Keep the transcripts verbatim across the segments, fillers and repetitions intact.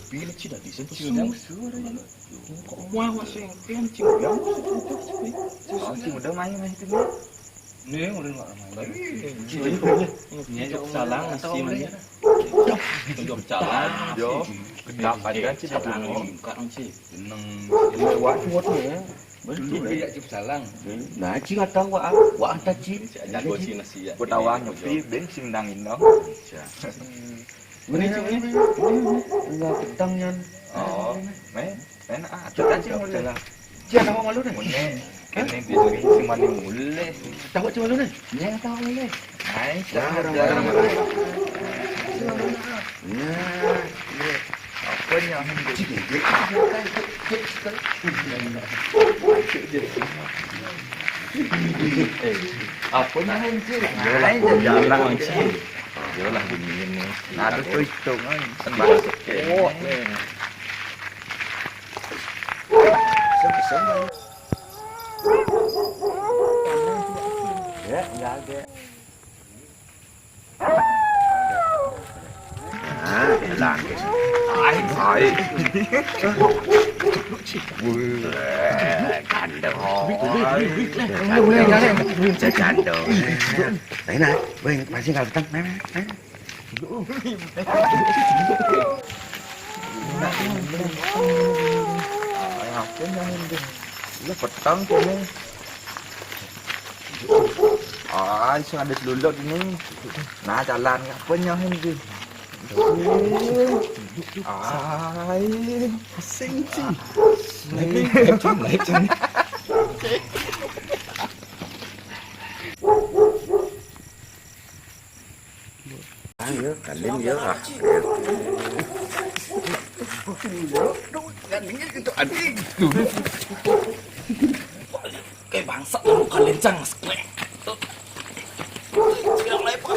Bila ci dadi sen pesu. Kok mau masuk yang pian ci udah. Ci udah main main itu. Nih, udah nggak main. Ini jok salang masih main. Jok salang. Yo, kenapa kan ci salang buka ci. Seneng. Ini wak muat ya. Dulu ya ci salang. Nah, ci nggak tahu wak, wak antar ci. Jago ci nasi ya. Gua tahu nyepi, ben sing nangin dong. Ini, ini, ini, ini, enggak pedang, Nyan. Oh, main, main, ah, ada aja mulai. Siapa mau malu nih? Mulai. Ini di sini cuma nih mulai. Tahu cuma lu nih? Iya, tahu mulai. Nah, orang, orang, orang. Nah, iya. Apa nih yang ini? Eh, apa nih, Cil? Iyalah, jalan, Cil. Iyalah, bunyiin nih. Nah, terus tuh itu kan. Sembah. Oh, nih. Ya, enggak ada. Ah, lagi. Hai, hai. Wih, kandung. Wih, wih, wih, wih. Kandung. Kandung. Nah, nah, wih, masih nggak datang. Nah, nah, nah. Lah, petang kene. Ah, sing ada seluluk ini. Nah, jalan apa nyahin tu? Ai, sing sing. Lain, lain, lain. Ayo, kalim yo. Ah, kayak bangsa lu kalian cang seklek. Yang lain, Pak.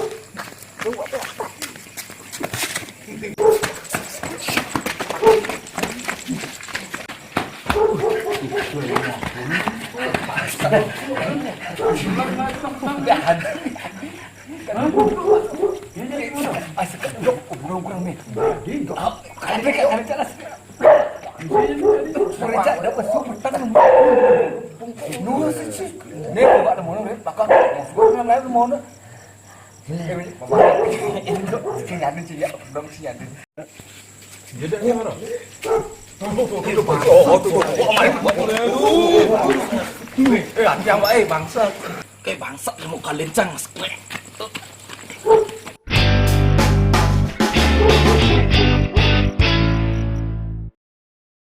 Eh, hati yang baik, bangsa. Kayak bangsa, mau kalian cang seklek.